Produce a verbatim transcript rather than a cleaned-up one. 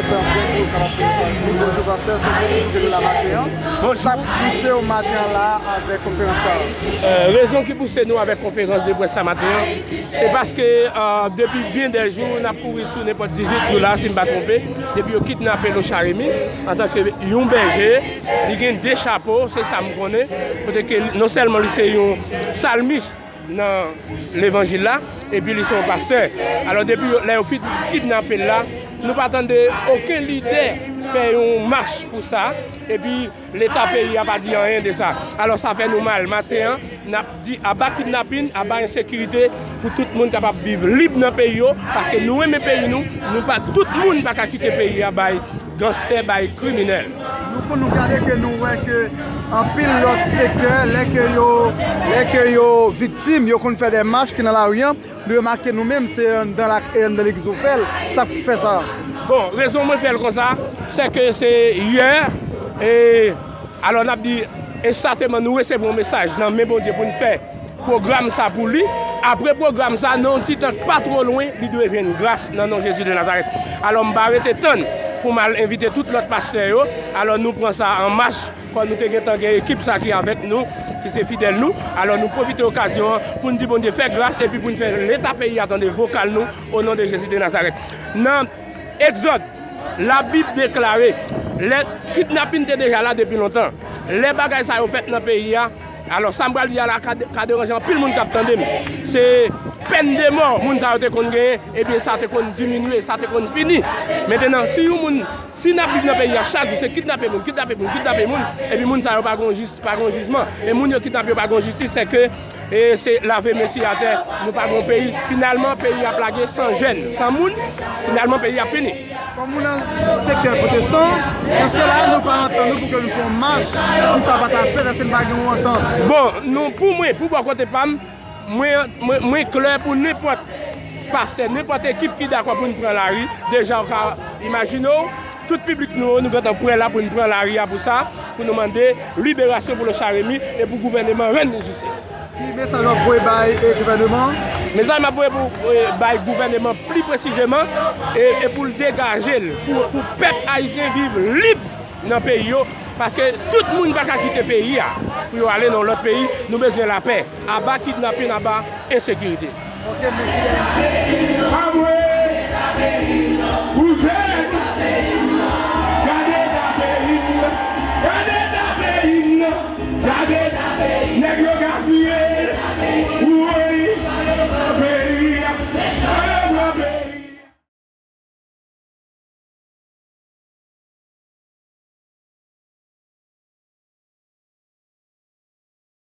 Bonjou, pastè, se Jezi ki nou la maten an. Sa k pouse w maten an la avèk konferans sa a? Euh, rezon ki pouse nou avèk konferans de près sa maten an, se paske, euh, depi byen dè jou, n ap kouri sou nenpòt dizuit jou la, si m pa twonpe, depi yo kidnape Lochard Remy, antanke yon bèje, li gen de chapo, se sa m konnen, kote ke non sèlman li se yon salmis, nan levanjil la, epi li se yon pastè. Alò, depi yo, lè yo fin kidnape l la, nou pa tande okenn lidè fè yon mach pou sa, epi Leta peyi a pa di anyen de sa. Alò, sa fè nou mal. Maten an, n ap di aba kidnapin, aba ensekirite pou tout moun kapab viv lib nan peyi yo, paske nou renmen peyi nou, nou pa, tout moun pa ka kite peyi a bay ganstè, bay kriminèl. Nou konn nou gade ke nou wè ke anpil lòt sektè, lè ke yo, lè ke yo viktim, yo konn fè de mach ki nan lari an, nou remake nou menm, se anndan la, e anndan legliz yo fè l, sa k fè sa. Bon, rezon mwen fè l konsa, se ke se yè, e, alò n ap di, egzakteman, nou resevwa yon mesaj nan men Bondye pou n fè pwogram sa pou li. Apre pwogram sa, nan yon ti tan k pa twò lwen, li dwe jwenn gras nan non Jezi de Nazarèt. Alò, m pa rete tann pou m al envite tout lòt pastè yo. Alò, nou pran sa an mach, kòm nou te gentan gen ekip sa ki avèk nou, ki se fidèl nou. Alò, nou pwofite okazyon an pou n di Bondye fè gras epi pou n fè Leta peyi a tande vokal nou, o non de Jezi de Nazarèt. Nan Egzòd, Labib deklare, lè kidnapin te deja la depi lontan. Lè bagay sa yo fèt nan peyi a, alò, sa m pral di a la ka, ka deranje anpil moun k ap tande m. Se pèn de mò moun sa yo te konn genyen, ebyen, sa te konn diminye, sa te konn fini. Mentenan, si yon moun, si n ap viv nan peyi a chak jou, se kidnape moun, kidnape moun, kidnape moun, epi moun sa yo pa gon jis, pa gon jijman, e moun yo kidnape yo pa gon jistis, se ke e se lave men sou atè, nou pa gon peyi. Finalman, peyi ap lage san jèn, san moun, finalman, peyi ap fini. Kòm ou nan sektè pwotestan, èske la nou pa antann nou pou ke nou fè yon mach, si sa pa ta fèt, èske nou pa gen yon antant? Bon, nou, pou mwen, pou bò kote pa m, mwen, mwen, mwen klè pou nenpòt pastè, nenpòt ekip ki dakò pou n pran lari, deja w ka imajine w, tout piblik nou, nou gentan prè la pou n pran lari a pou sa, pou nou mande liberasyon pou Lochard Remy e pou gouvèneman rann li jistis. Ki mesaj w ap voye bay, e, gouvèneman an? Mesaj m ap voye pou, e, bay gouvèneman pli presizeman, e, e pou l degaje l, pou, pou pèp ayisyen viv lib nan peyi yo, paske tout moun pa ka kite peyi a pou yo ale nan yon lòt peyi, nou bezwen lapè. Aba kidnapin, aba ensekirite. Ok, mèsi.